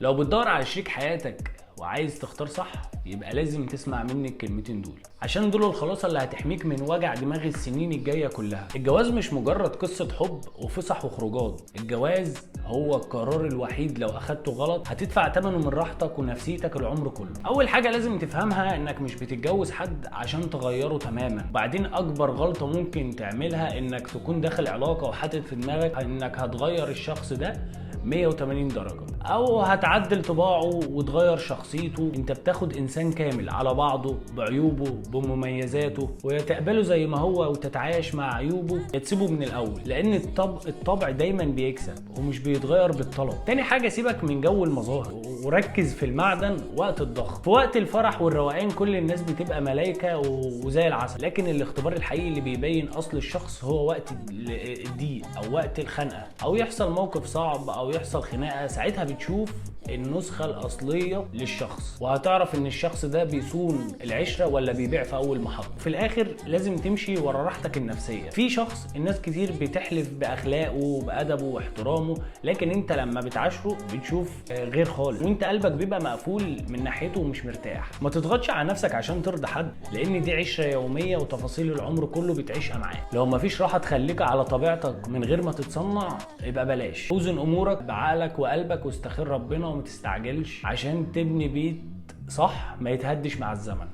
لو بتدور على شريك حياتك وعايز تختار صح، يبقى لازم تسمع مني الكلمتين دول، عشان دول الخلاصة اللي هتحميك من وجع دماغ السنين الجاية كلها. الجواز مش مجرد قصة حب وفسح وخروجات، الجواز هو القرار الوحيد لو اخدته غلط هتدفع ثمنه من راحتك ونفسيتك العمر كله. اول حاجة لازم تفهمها انك مش بتتجوز حد عشان تغيره تماما. وبعدين اكبر غلطة ممكن تعملها انك تكون داخل علاقة وحاطط في دماغك انك هتغير الشخص ده 180 درجة او هتعدل طباعه وتغير شخصيته. انت بتاخد انسان كامل على بعضه، بعيوبه بمميزاته، ويتقبله زي ما هو وتتعايش مع عيوبه، يا تسيبه من الاول، لان الطبع دايما بيكسب ومش بيتغير بالطلب. تاني حاجة، سيبك من جو المظاهر وركز في المعدن وقت الضغط. في وقت الفرح والروقان كل الناس بتبقى ملايكة وزي العسل، لكن الاختبار الحقيقي اللي بيبين اصل الشخص هو وقت الضيق او وقت الخنقة او يحصل موقف صعب او يحصل خناقة. ساعتها بتشوف النسخة الأصلية للشخص، وهتعرف إن الشخص ده بيصون العشرة ولا بيبيع في أول محطة. في الآخر لازم تمشي ورا راحتك النفسية. في شخص الناس كتير بتحلف بأخلاقه وبأدبه واحترامه، لكن أنت لما بتعاشره بتشوف غير خالص، وأنت قلبك بيبقى مقفول من ناحيته ومش مرتاح. ما تضغطش على نفسك عشان ترضي حد، لأن دي عشرة يومية وتفاصيل العمر كله بتعيشها معاه. لو مفيش راحة تخليك على طبيعتك من غير ما تتصنع يبقى بلاش. اوزن أمورك بعقلك وقلبك واستخير ربنا وما تستعجلش عشان تبني بيت صح ما يتهدش مع الزمن.